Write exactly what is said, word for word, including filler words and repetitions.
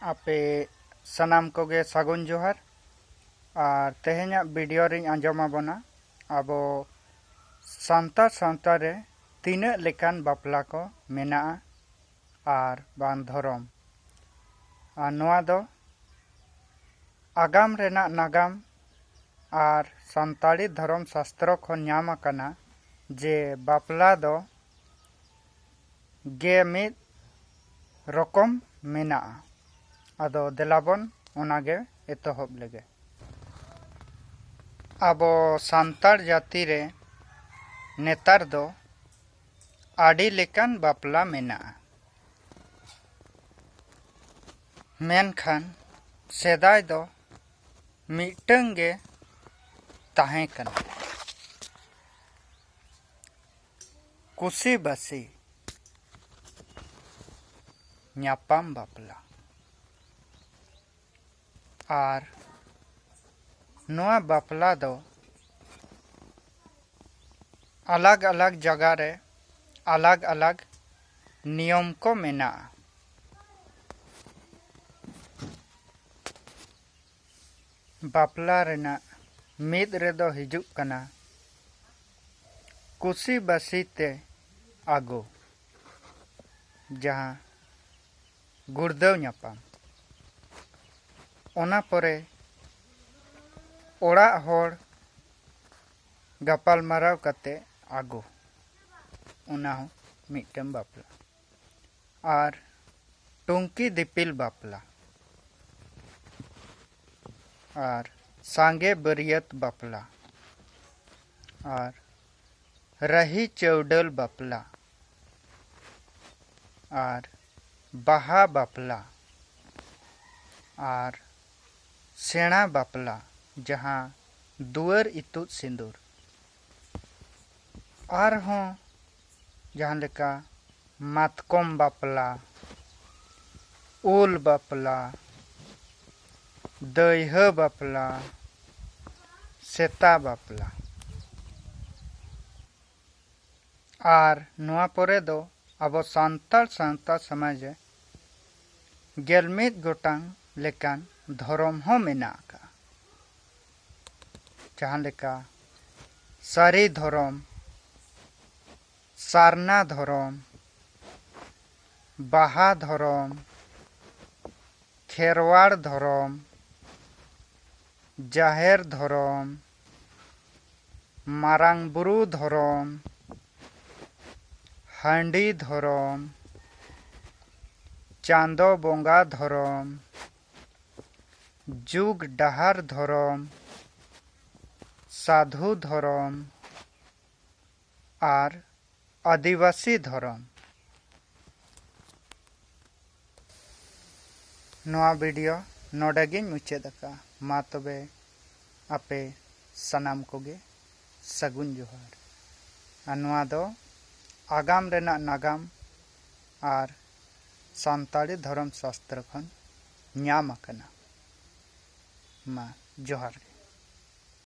ᱟᱯᱮ ᱥᱟᱱᱟᱢ ᱠᱚᱜᱮ ᱥᱟᱹᱜᱩᱱ ᱡᱚᱦᱟᱨ᱾ ᱟᱨ ᱛᱮᱦᱮᱧᱟᱜ ᱵᱷᱤᱰᱤᱭᱳ ᱨᱤᱧ ᱟᱸᱡᱚᱢ ᱟᱵᱚᱱᱟ ᱟᱵᱚ ᱥᱟᱱᱛᱟᱲ ᱥᱟᱶᱛᱟ ᱨᱮ ᱛᱤᱱᱟᱹᱜ ᱞᱮᱠᱟᱱ ᱵᱟᱯᱞᱟ ᱠᱚ ᱢᱮᱱᱟᱜᱼᱟ ᱟᱨ ᱵᱟᱝ ᱫᱷᱚᱨᱚᱢ᱾ ᱟᱨ ᱱᱚᱣᱟ ᱫᱚ ᱟᱜᱟᱢ ᱨᱮᱱᱟᱜ ᱱᱟᱜᱟᱢ ᱟᱨ ᱥᱟᱱᱛᱟᱲᱤ ᱫᱷᱚᱨᱚᱢ ᱥᱟᱥᱛᱨᱚ ᱠᱷᱚᱱ ᱧᱟᱢ ᱟᱠᱟᱱᱟ ᱡᱮ ᱵᱟᱯᱞᱟ ᱫᱚ ᱜᱮ ᱢᱤᱫ ᱨᱚᱠᱚᱢ ᱢᱮᱱᱟᱜᱼᱟ᱾ ᱟᱫᱚ ᱫᱮᱞᱟᱵᱚᱱ ᱚᱱᱟᱜᱮ ᱮᱛᱚᱦᱚᱵ ᱞᱮᱜᱮ᱾ ᱟᱵᱚ ᱥᱟᱱᱛᱟᱲ ᱡᱟᱹᱛᱤ ᱨᱮ ᱱᱮᱛᱟᱨ ᱫᱚ ᱟᱹᱰᱤ ᱞᱮᱠᱟᱱ ᱵᱟᱯᱞᱟ ᱢᱮᱱᱟᱜᱼᱟ, ᱢᱮᱱᱠᱷᱟᱱ ᱥᱮᱫᱟᱭ ᱫᱚ ᱢᱤᱫᱴᱟᱹᱝ ᱜᱮ ᱛᱟᱦᱮᱸ ᱠᱟᱱᱟ, ᱠᱩᱥᱤᱵᱟᱹᱥᱤ ᱧᱟᱯᱟᱢ ᱵᱟᱯᱞᱟ᱾ ᱟᱨ ᱱᱚᱣᱟ ᱵᱟᱯᱞᱟ ᱫᱚ ᱟᱞᱟᱜᱽ ᱟᱞᱟᱜᱽ ᱡᱟᱭᱜᱟ ᱨᱮ ᱟᱞᱟᱜᱽ ᱟᱞᱟᱜᱽ ᱱᱤᱭᱚᱢ ᱠᱚ ᱢᱮᱱᱟᱜᱼᱟ᱾ ᱵᱟᱯᱞᱟ ᱨᱮᱱᱟᱜ ᱢᱤᱫ ᱨᱮᱫᱚ ᱦᱤᱡᱩᱜ ᱠᱟᱱᱟ ᱠᱩᱥᱤᱵᱟᱹᱥᱤ ᱛᱮ ᱟᱹᱜᱩ, ᱡᱟᱦᱟᱸ ᱜᱩᱲᱫᱟᱹᱣ ᱧᱟᱯᱟᱢ᱾ ᱚᱱᱟ ᱯᱚᱨᱮ ᱚᱲᱟᱜ ᱦᱚᱲ ᱜᱟᱯᱟᱞᱢᱟᱨᱟᱣ ᱠᱟᱛᱮ ᱟᱹᱜᱩ, ᱚᱱᱟ ᱦᱚᱸ ᱢᱤᱫᱴᱟᱝ ᱵᱟᱯᱞᱟ᱾ ᱟᱨ ᱴᱩᱝᱠᱤ ᱫᱤᱯᱤᱞ ᱵᱟᱯᱞᱟ, ᱟᱨ ᱥᱟᱸᱜᱮ ᱵᱟᱹᱨᱭᱟᱹᱛ ᱵᱟᱯᱞᱟ, ᱟᱨ ᱨᱟᱹᱦᱤ ᱪᱟᱹᱣᱰᱟᱹᱞ ᱵᱟᱯᱞᱟ, ᱟᱨ ᱵᱟᱦᱟ ᱵᱟᱯᱞᱟ, ᱟᱨ ᱥᱮᱬᱟ ᱵᱟᱯᱞᱟ, ᱡᱟᱦᱟᱸ ᱫᱩᱣᱟᱹᱨ ᱤᱛᱩᱫ ᱥᱤᱸᱫᱩᱨ, ᱟᱨᱦᱚᱸ ᱡᱟᱦᱟᱸ ᱞᱮᱠᱟ ᱢᱟᱛᱠᱚᱢ ᱵᱟᱯᱞᱟ, ᱩᱞ ᱵᱟᱯᱞᱟ, ᱫᱟᱹᱭᱦᱟᱹ ᱵᱟᱯᱞᱟ, ᱥᱮᱛᱟ ᱵᱟᱯᱞᱟ᱾ ᱟᱨ ᱱᱚᱣᱟ ᱯᱚᱨᱮ ᱫᱚ ᱟᱵᱚ ᱥᱟᱱᱛᱟᱲ ᱥᱟᱶᱛᱟ ᱥᱚᱢᱟᱡᱽ ᱨᱮ ᱜᱮᱞ ᱢᱤᱫ ᱜᱚᱴᱟᱝ ᱞᱮᱠᱟᱱ ᱫᱷᱚᱨᱚᱢ ᱦᱚᱸ ᱢᱮᱱᱟᱜ ᱟᱠᱟᱫᱼᱟ᱾ ᱡᱟᱦᱟᱸ ᱞᱮᱠᱟ ᱥᱟᱹᱨᱤ ᱫᱷᱚᱨᱚᱢ, ᱥᱟᱨᱱᱟ ᱫᱷᱚᱨᱚᱢ, ᱵᱟᱦᱟ ᱫᱷᱚᱨᱚᱢ, ᱠᱷᱮᱨᱣᱟᱲ ᱫᱷᱚᱨᱚᱢ, ᱡᱟᱦᱮᱨ ᱫᱷᱚᱨᱚᱢ, ᱢᱟᱨᱟᱝ ᱵᱩᱨᱩ ᱫᱷᱚᱨᱚᱢ, ᱦᱟᱺᱰᱤ ᱫᱷᱚᱨᱚᱢ, ᱪᱟᱸᱫᱚ ᱵᱚᱸᱜᱟ ᱫᱷᱚᱨᱚᱢ, ᱡᱩᱜᱽ ᱰᱟᱦᱟᱨ ᱫᱷᱚᱨᱚᱢ, ᱥᱟᱹᱫᱷᱩ ᱫᱷᱚᱨᱚᱢ ᱟᱨ ᱟᱹᱫᱤᱵᱟᱹᱥᱤ ᱫᱷᱚᱨᱚᱢ᱾ ᱱᱚᱣᱟ ᱵᱷᱤᱰᱤᱭᱳ ᱱᱚᱰᱮ ᱜᱤᱧ ᱢᱩᱪᱟᱹᱫ ᱟᱠᱟᱫᱼᱟ᱾ ᱢᱟ ᱛᱚᱵᱮ ᱟᱯᱮ ᱥᱟᱱᱟᱢ ᱠᱚᱜᱮ ᱥᱟᱹᱜᱩᱱ ᱡᱚᱦᱟᱨ᱾ ᱟᱨ ᱱᱚᱣᱟ ᱫᱚ ᱟᱜᱟᱢ ᱨᱮᱱᱟᱜ ᱱᱟᱜᱟᱢ ᱟᱨ ᱥᱟᱱᱛᱟᱲᱤ ᱫᱷᱚᱨᱚᱢ ᱥᱟᱥᱛᱨᱚ ᱠᱷᱚᱱ ᱧᱟᱢ ᱟᱠᱟᱱᱟ᱾ ᱢᱟ ᱡᱚᱦᱟᱨ ᱜᱮ᱾